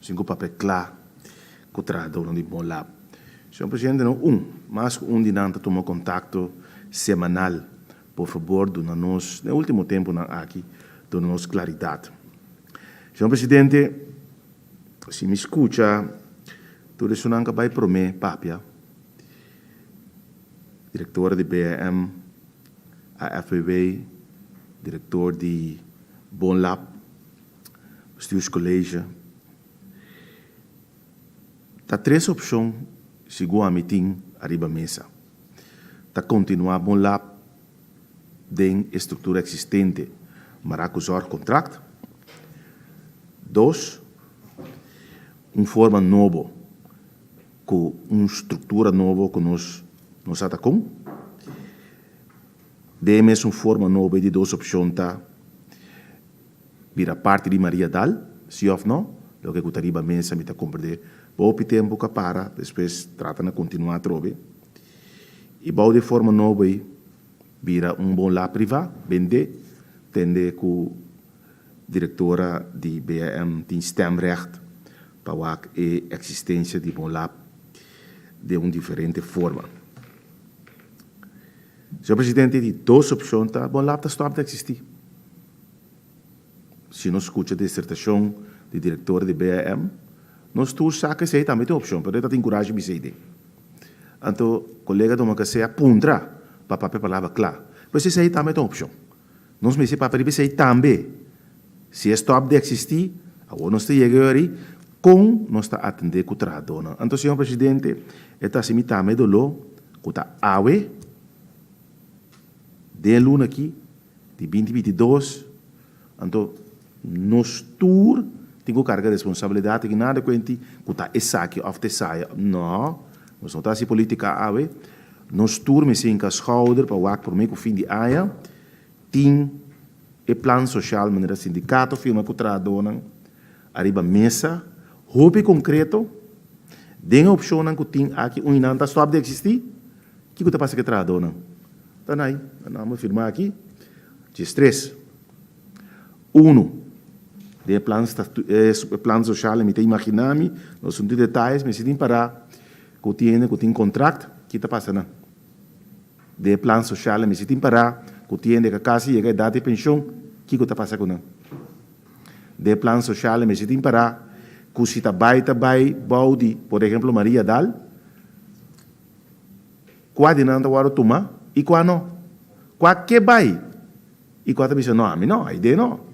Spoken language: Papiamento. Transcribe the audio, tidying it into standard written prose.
Nos tin ku papia kla ku trahadónan di Bonlab. Señor Presidente, no un, mas ku un di nan ta tuma kontakto semanal. Por fabor duna nos, den último tempunan aki, duna nos klaridat. Señor Presidente, si mi skucha tur esunnan ku a bai promé papia, direktora di BAM, AFBB, direktor di Bonlab, Bestuurscollege, ta tres opshon sigun ami tin ariba mesa. Ta kontinuá Bonlab den e struktura eksistente mará ku zorgkontrakt. Dos, un forma nobo ku un struktura nobo ku nos no sa ta kon. Den e mesun forma nobo e di dos opshon ta bira parti di Maria Dal, si òf no, loke ku ta riba mesa mi ta komprendé hopi tempu ku a para, despues trata na kontinuá atrobe. I bou di e forma nobo ei bira un bon lab privá, bendé, tende ku Direktora di BAM tin stemrecht pa wak e eksistensia di bon lab den un diferente forma. Señor Presidente, di dos opshon ta bon lab ta stòp di eksistí. Si nos skucha disertashon di direktora di BAM, nos tur sa ku esei tambe ta un opshon, pero e ta tin kurashi bisa ei den. Anto kolega Domacassé a puntra pa papia palabra kla, pues esei tambe ta un opshon. Nos mester papia riba esei tambe. Si e stòp di eksistí, awor nos ta yega e ora ei, kon nos ta atendé ku trahadónan? Anto, señor presidente, e ta hasi mi tambe doló ku ta awe, den e luna akí di binti 22, anto nos tur tin ku karga responsabilidat aki, nada kuenti ku ta esaki òf ta esaya. No, nos no ta hasi polítika awe. Nos tur mester hinka schouder pa wak promé ku fin di aña tin e plan soshal manera sindikato firma ku trahadónan ariba mesa hopi konkreto den e opshonnan ku tin aki un i nan ta stòp di eksistí. Kiko ta pasa ku e trahadónan? Ta nai, nan a firma aki 13. Unu, den e plan e plan soshal mi ta imaginá mi, no asuntu di detayes, mi si tin pará ku tin hende ku tin kontrakt, ki ta pasa nan? Den e plan soshal mi si tin pará ku tin hende ku a kasi yega edat di penshon, kiko ta pasa ku nan? Den e plan soshal mi si tin pará ku si ta bai ta bai bou di, por ehemplo, Maria Dal, kua di nan ta wòrdu tuma i kua no? Kua ke bai i kua ta bisa no, ami no, aidé no.